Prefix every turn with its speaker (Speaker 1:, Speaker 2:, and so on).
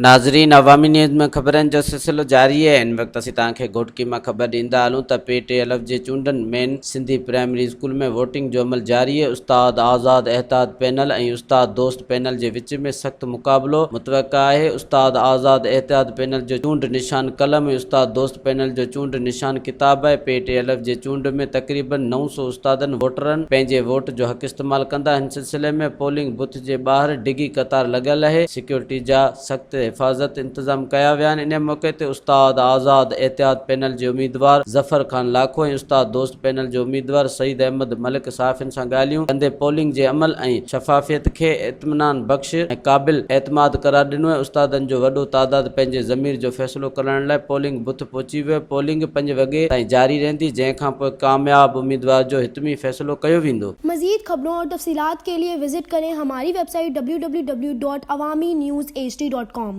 Speaker 1: ناظرين عوامي نيوز ۾ خبرن جو سلسلو جاري آهي هن وقت اسين توهان کي گهوٽڪي مان خبر ڏيندا هلون ته پي ٽي الف جي چونڊن مين سنڌي پرائمري اسڪول ۾ ووٽنگ جو عمل جاري آهي استاد آزاد احتياط پينل ۽ استاد دوست پينل جي وچ ۾ سخت مقابلو متوقع آهي استاد آزاد احتياط پينل جو چونڊ نشان قلم ۽ استاد دوست پينل جو چونڊ نشان ڪتاب آهي پي ٽي الف جي چونڊ ۾ تقريبن 900 استادن ووٽرن پنهنجي ووٽ جو حق استعمال ڪندا هن سلسلي ۾ پولنگ بوٿ جي ٻاهر ڊگهي قطار لڳل اهي، سيڪيورٽي جا سخت حفاظت انتظام ڪيا ويا آهن، انهي موقعي تي استاد آزاد احتياط پينل جي اميدوار ظفر خان لاکو ۽ استاد دوست پينل جو اميدوار سعيد احمد ملڪ صحافين سان ڳالهيون ڪندي پولنگ جي عمل ۽ شفافيت کي اطمينان بخش ۽ قابل اعتماد قرار ڏنو ۽ استادن جو وڏو تعداد پنهنجي ضمير جو فيصلو ڪرڻ لاء پولنگ بوٿ پهچي ويو، پولنگ پنج وڳي تائين جاري رهندي، جنهن کانپوء ڪامياب اميدوار جو حتمي فيصلو ڪيو ويندو.
Speaker 2: مزيد خبرون اور تفصيلات کے لئے وزٽ ڪرين ھماري web site www.awamiNewsHD.com.